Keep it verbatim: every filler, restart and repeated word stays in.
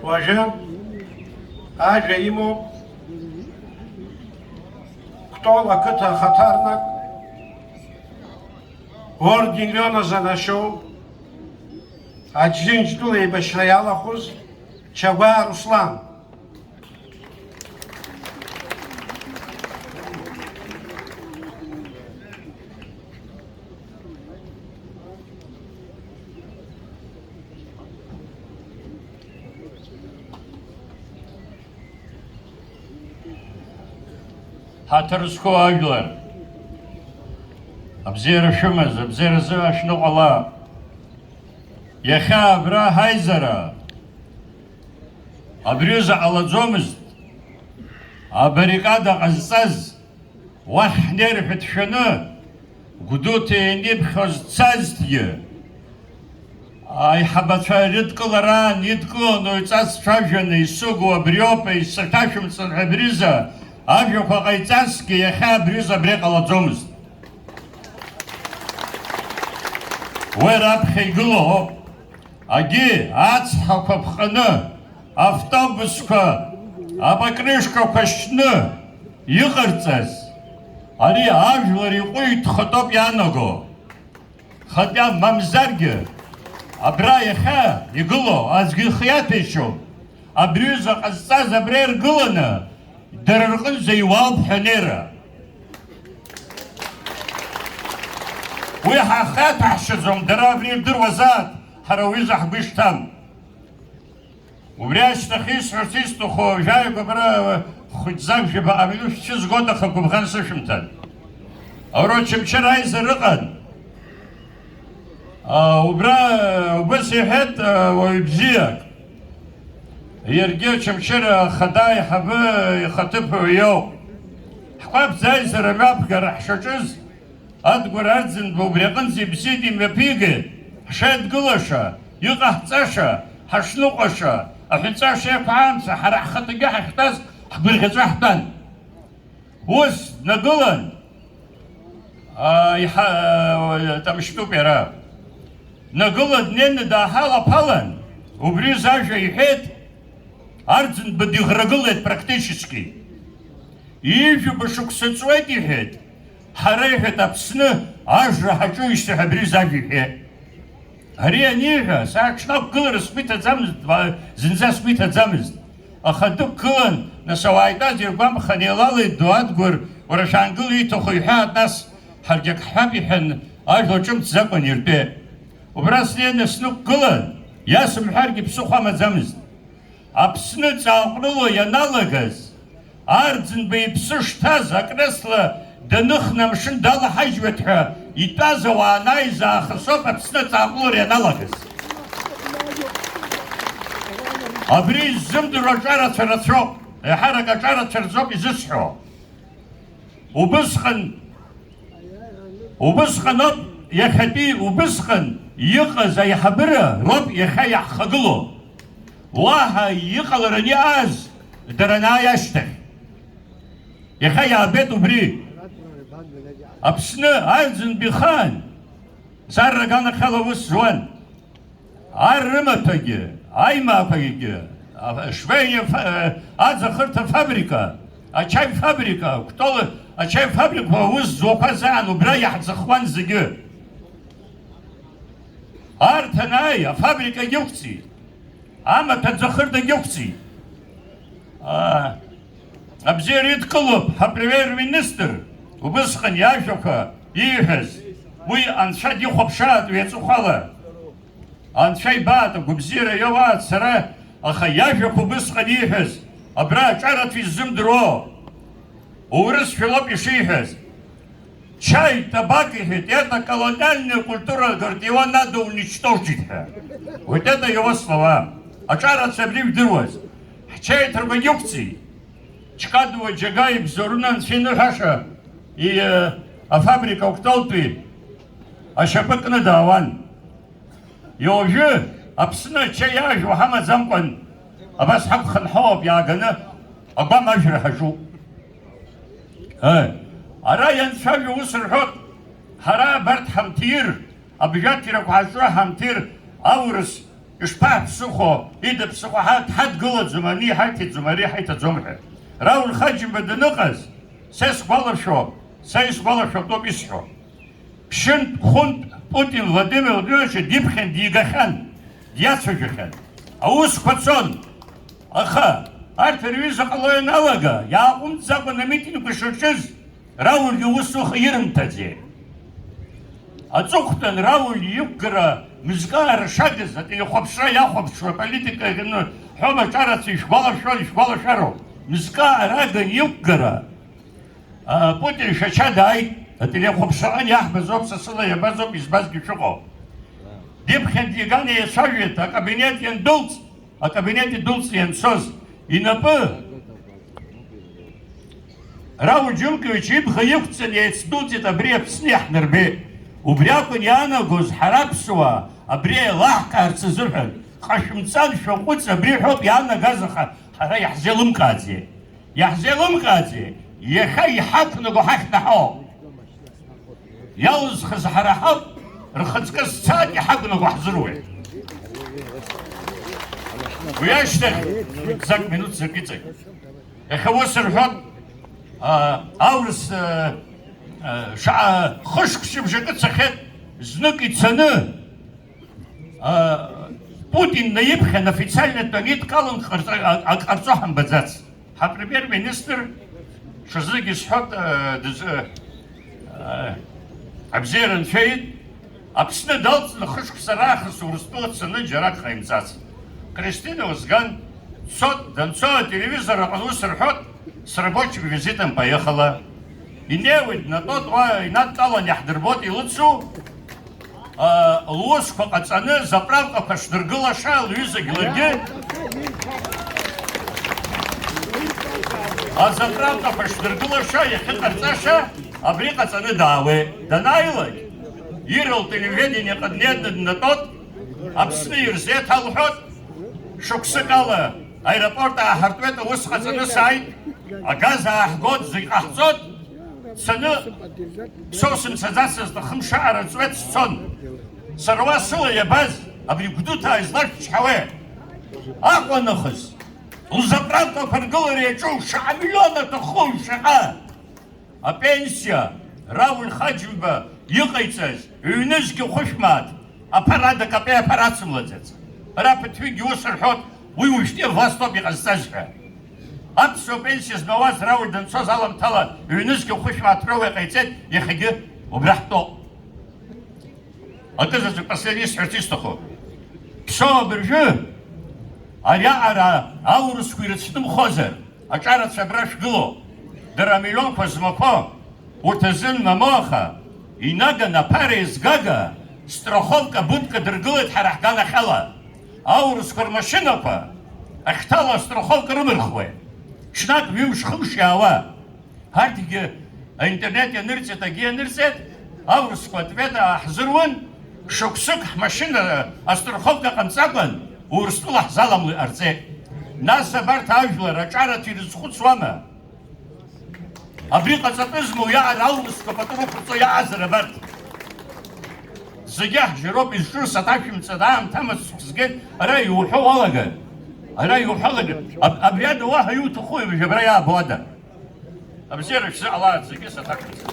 Уажәы ажәа имоуп Кәтол ақыҭа ахаҭарнак, орден Леон азанашьоу, Аџьынџьтәыла еибашьра иалахәыз Чагәаа Руслан. Ҳаҭыр зқәу ажәлар, абзиара шәымаз, абзиаразы ашәныҟәала. Иахьа абра ҳаизара абри аҩыза ҟалаӡомызт, абарикада ҟазҵаз. Уахь ҳнеир ҳәа дшәаны, Гәдоуҭа ианеиԥхьоз дцазҭгьы, аиҳабацәа рыдкылараан идкылан уаҩҵас дцәажәаны, исыгу абриоуп, исаҭашәымҵан ҳәа абриза ажәақәа ҟаиҵазҭгьы, иахьа абриза абри ҟалаӡомызт. Уи раԥхьа игылоуп. Агьи ацҳақәа ԥҟаны, автобусқәа, апокрышкақәа шьны иҟарҵаз, ари ажәлар иҟәыҩ дхатәоуп иаанаго. Хатәа мамзаргьы, абра иахьа игылоу аӡәгьы ихы иаҭәеишьом, абри аҩыза ҟазҵаз абра иргыланы, дара рҟынӡа иуаауп ҳәа анеира. Уи ҳа ҳхы иаҭаҳшьаӡом, дара абри ирдыруазааит, ҳара уҩыза ҳгәы ишҭам. Убри ашьҭахь исҳәарц исҭаху, уажәааигәа абра хәыҷӡак жәабаҟа минуҭ шәызгоит, аха гәыбӷан сышәымҭан. Аура Очамчыра аизара ыҟан. А, убра, убас иҳәеит, а, уаҩ бзиак. Иаргьы Очамчыра ахада аиҳабы ихаҭыԥуаҩ иоуп. Ҳкәаԥӡа аизара мҩаԥгара ҳшаҿыз, Адгәыр Арӡынба убри аҟынӡа ибзианы имҩаԥигеит, ҳшеидгылаша, иҟаҳҵаша, ҳашныҟәаша, аҳәынҵәа шеиқәаамца, ҳара ҳхаҭагьы ҳахьтәаз ҳгәырӷьаҵәа ҳтәан. Ус днагылан, аа, иҳа-, Тамшьтәуп иара. Днагылан, днеины дааҳалаԥалан, убри зажәа иҳәеит, Арӡынба диӷрагылеит практически. Ҩажәаба шықәса ҵуеит, иҳәеит. Ҳара, иҳәеит, Аԥсны ажра ҳаҿуижьҭеи ҳәа абри зажәа иҳәеит. Ари аниҳәа, сара ҽнақәгылара сгәы иҭаӡамызт, ва-, зынӡа сгәы иҭаӡамызт. Аха дықәгылан, нас ауаа итәаз иргәамԥхан, еилалеит ду Адгәыр, уара шәаангыл, ииҭаху иҳәаат, нас ҳаргьы ак ҳҳәап, иҳәан, ажәла ҿымҭӡакәан иртәеит. Убра снеины снықәгылан, иасымҳәаргьы ԥсыхәа амаӡамызт. Аԥсны ҵааҟәрыло ианалагаз, Арӡынба иԥсы шҭаз акресла даныхны амшын далаҳажьуеит ҳәа итәаз ауаа анааиз аахыс ауп Аԥсны аҵааҟәлара ианалагаз. Абри иззымдыруа аҿарацәа рацәоуп, еиҳарак аҿарацәа рзоуп изысҳәо. Убысҟан, убысҟан ауп иахьатәи, убысҟан иҟаз аиҳабыра роуп иахьа иаҳхагылоу. Уаҳа иҟалараны иҟаз дара анааи ашьҭахь. Иахьа иаабеит убри. Аԥсны Арӡынба ихаан сарра аганахьала аус зуан. Ар рымаҭәагьы, аимаақәагьы, а, швеиа фа-, аӡахырҭа фабрика, ачаи фабрика, Кәтол ачаи фабрикақәа аус зуақәаз аан убра иаҳӡахуан зегьы. Арҭ анааи, афабрикагьы ықәҵит, амаҭәа аӡахырҭагьы ықәҵит. А, абзиара идкылоуп ҳапремиер-министр убысҟан иажәақәа ииҳәаз, уи анцәа дихәаԥшааит уи аҵыхәала. Анцәа ибааит, агәабзиара иоуааит сара, аха иажәақәа убысҟан ииҳәаз, абра аҿараҭа иззымдыруоу? Урысшәа лоуп ишиҳәаз. Чай, табак, иҳәеит, это колониальная культура, говорит, его надо уничтожить ҳәа. Вот это его слова. Аҿарацәа абри ижәдыруаз. Ҳчаи аҭырқәагьы ықәҵит. Чкадуа Џьагаи Бзоруны анцәа иныҳәаша, и-, афабрика Кәтолтәи ашьапы кны даауан. Уажәы Аԥсны ача иаажәуа ҳамаӡамкәан, абас ҳакәханҳауап иааганы агәам ажәра ҳаҿуп. Ыы, ара ианцәажәо ус рҳәоит, ҳара абарҭ ҳамҭир, абжьаҭирақәа ҳазҿу ҳамҭир, аурыс Ишԥаҳԥсыхәо, ида ԥсыхәа ҳа-, ҳадгылаӡом, ани ҳаиҭаӡом, ари ҳаиҭаӡом ҳәа. Рауль Хаџьымба даныҟаз, са исгәалашәо, са исгәалашәатәуп исҳәо. Ԥшьынтә, хәынтә Путин Владимир Владимирович диԥхьан, дигахьан, диацәажәахьан. Аусқәа цон. Аха арҭ рҩыза ҟало ианалага, иааҟәымҵӡакәа амитингқәа шырҿыз, Рауль иусуха ирымҭаӡеит. Аҵыхәтәан Рауль иқәгара мызкы аарашагаз ателехәаԥшра иахәаԥшуа аполитика иану ҳәома ҿарацәа ишәгәалашәо, ишәгәалашәароуп. Мызкы аараган иқәгара, а, Путин Шәача дааит, ателехәаԥшраҟны иаҳбаз ауп, са сыла иабаз ауп, избазгьы шәыҟоуп. Диԥхьан диган еицәажәеит, акабинет иандәылҵ, акабинет идәылҵны ианцоз, инапы Рауль Џьынкович ибӷа иқәҵаны еицдәылҵит, абри Аԥсны иаҳнарбеит. Убри акәын иаанагоз, ҳара аԥсуаа абри еилаҳкаарц азыҳәан, ҟашәымҵан, шәаҟәыҵ, абри ҳәоуп иаанагаз, аха ҳара иаҳзеилымкааӡеит. Иаҳзеилымкааӡеит, иахьа иҳақәнаго ҳахьнаҳауп. Иалызхыз ҳара ҳауп, рхаҵкы зцаат иҳақәнаго ҳзыруеит. Уи ашьҭахь, шәҩыҭзак минуҭ закәиҵак. Иахьа ус рҳәон, а, аурыс, а, а, шаҟа хышықәсыбжакы цахьеит, знык ицаны, а, Путин наиԥхьан официальнатә аидкылан ҟарҵа-, а, а, ҟарҵо ҳамбаӡац. Ҳапремиер-министр ҽазнык исҳәоит, э, дыз-, э, абзиара нцәеит, Аԥсны далҵны хышықәса раахыс Урыстәыла дцаны џьарак ҟаимҵац. Кристина Озган дцот, данцо ателевизор аҟны ус рҳәоит, с рабочим визитом поехала. Инеиуеит днатәоит, уа инадтәалан иаҳдырбоит илыцу. Лусқәа ҟаҵаны, заправкақәа шдыргылаша, лҩызагь ларгьы, азаправкақәа шдыргылаша, иахьыҟарҵаша, абри ҟаҵаны даауеит. Данааилак, ир лтелевидение ҟаднеины днатәоит, Аԥсны ирзеиҭалҳәоит, шықәсык ала аеропорт ааҳартуеит, аус ҟаҵаны сааит, агаз ааҳгоит, зегь ҟаҳҵоит, цаны Ԥсоу сымцаӡацызт, ахымшаара ҵуеит сцон. Сара уа сыла иабаз, абри Гәдоуҭаа излашәчҳауеи? Аҟәа нахыс, лзаправкақәа ргылара иаҿу шаҟа миллион аҭаху шаҟа? Апенсиа, Рауль Хаџьымба иҟаиҵаз, ҩнызқьы хәышә мааҭ, аԥара дакапеи аԥара ацымлаӡац. Ара ԥыҭҩыкгьы ус рҳәоит, уи уажәтәи авласт ауп иҟазҵаз ҳәа. Аԥсуа пенсиа змауаз Рауль данцоз аламҭала ҩнызқьы хәышә мааҭ роуа иҟаиҵеит, иахьагьы убра ҳтәоуп. Акызаҵәык последний исҳәарц исҭаху. Ԥсоу абыржәы ариаҟара аурысқәа ирыцәнымхозар, аҿарацәа абра шәгылоуп. Дара амиллионқәа змақәо, урҭ азын мамоу аха, инаган аԥара еизгага, страховка будка дыргылеит ҳара ҳганахьала. Аурысқәа рмашьынақәа ахьҭало астраховка рымырхуеит. Ҽнак ҩымш-хымш иаауа. Арҭгьы аинтернет ианырҵеит, акгьы ианырҵеит, аурысқәа ответ ааҳзыруан, шықәсык ҳмашьына астраховка ҟамҵакәан, Урыстәыла ҳзаламло иҟарҵеит. Нас абарҭ ажәлар аҿараҭа ирызхәыцуама? Абри ҟаҵатәызма уиаҟара аурысқәа пату рықәырҵо иаазар абарҭ? Зегьы ҳжьароуп, изҿу саҭашәымҵан, аамҭа амаҵ сгеит, ара иуҳәо уалагар. Ара иуҳәо уалагар. Аб-, абри ада уаҳа иуҭаху, абра иаабо ада. Абзиара шәзыҟалааит зегьы, саҭашәымҵан.